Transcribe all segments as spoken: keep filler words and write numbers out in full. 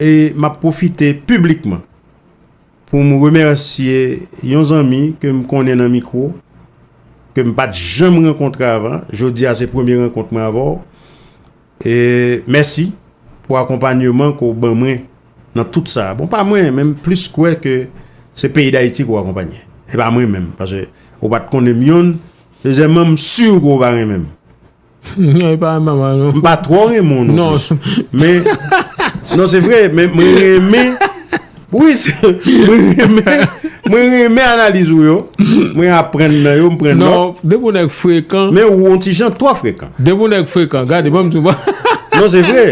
e m ap pwofite piblikman pou m remèsye yon zanmi ke m konnen nan mikwo, ke m pa t janm rankontre avan. Jodi a se premye rankont mwen avè w. E mèsi pou akonpanyeman ke w ban mwen nan tout sa. Bon, pa mwen, men m plis kwè ke se peyi Dayiti ke w akonpanye. E pa mwen menm, paske ou pa t konnen m youn. Dezyèmman, m si ke w pa renmen m. Non, e pa renmen m, non. M pa twò renmen w non plis. Men, non, se vre, men mwen renmen, wi, se, mwen renmen, mwen renmen analiz ou yo. Mwen aprann nan yo, m pran nòt. Non, depi w nèg frekan. Men ou yon ti jan twò frekan. Depi w nèg frekan, gade, ban m di w. Non, se vre.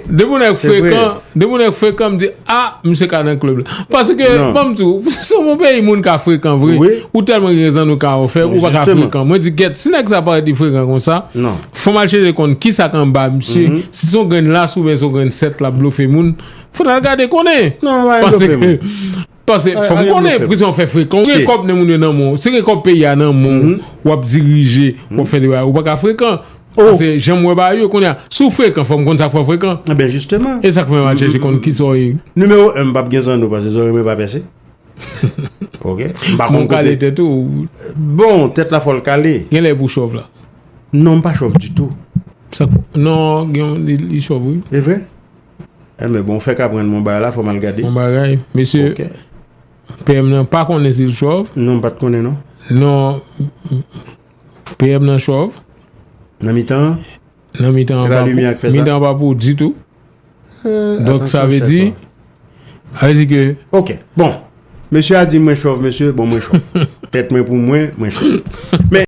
Depi w nèg frekan, depi w nèg frekan, m di, a, misye ka nan klèb la. Paske, ban m di w, se yon peyi moun ka frekan vre. Ou tèlman gen rezon nou ka ofè, ou pa ka frekan. Mwen di, gèt, si nèg sa parèt li frekan konsa, fò m al chèche konn kisa k anba misye, si se yon grenn las oubyen se yon grenn sèt l ap blofe moun. Fò n al gade konnen. Non, pa blofe moun. Paske fò m konnen prizon fè frekan. Ou gen kòb nan moun yo nan men w. Si gen kòb peyi a nan men w, w ap dirije, w ap fè de bagay, ou pa ka frekan. Paske jan m wè bagay yo, kounye a, si w frekan, fò m konn sa k fè w frekan. Eben, jisteman. E sa k fè m al chèche konn kisa w ye. Nimewo en, m p ap gen zanno paske zòrèy mwen pa pèse. Oke? M pa konn kote. Bon, kale tèt ou. Bon, tèt la fò l kale. Genlè pou chòv la. Non, m pa chòv ditou. Sa k fè? Non, gen yon, li, li chòv, wi. E vre? Enben, bon, ou fèk aprann mwen bagay la, fò m al gade. Bon bagay. Mesye, P M nan pa konnen si l chòv. Non, m pa t konnen, non. Non, P M nan chòv. Nan mitan an? Nan mitan an pa pou, mitan an pa pou ditou. Donk, sa vle di, sa vle di ke. Oke, bon. Mesye a di mwen chòv, mesye, bon, mwen chòv. Tèt mwen pou mwen, mwen chòv. Men,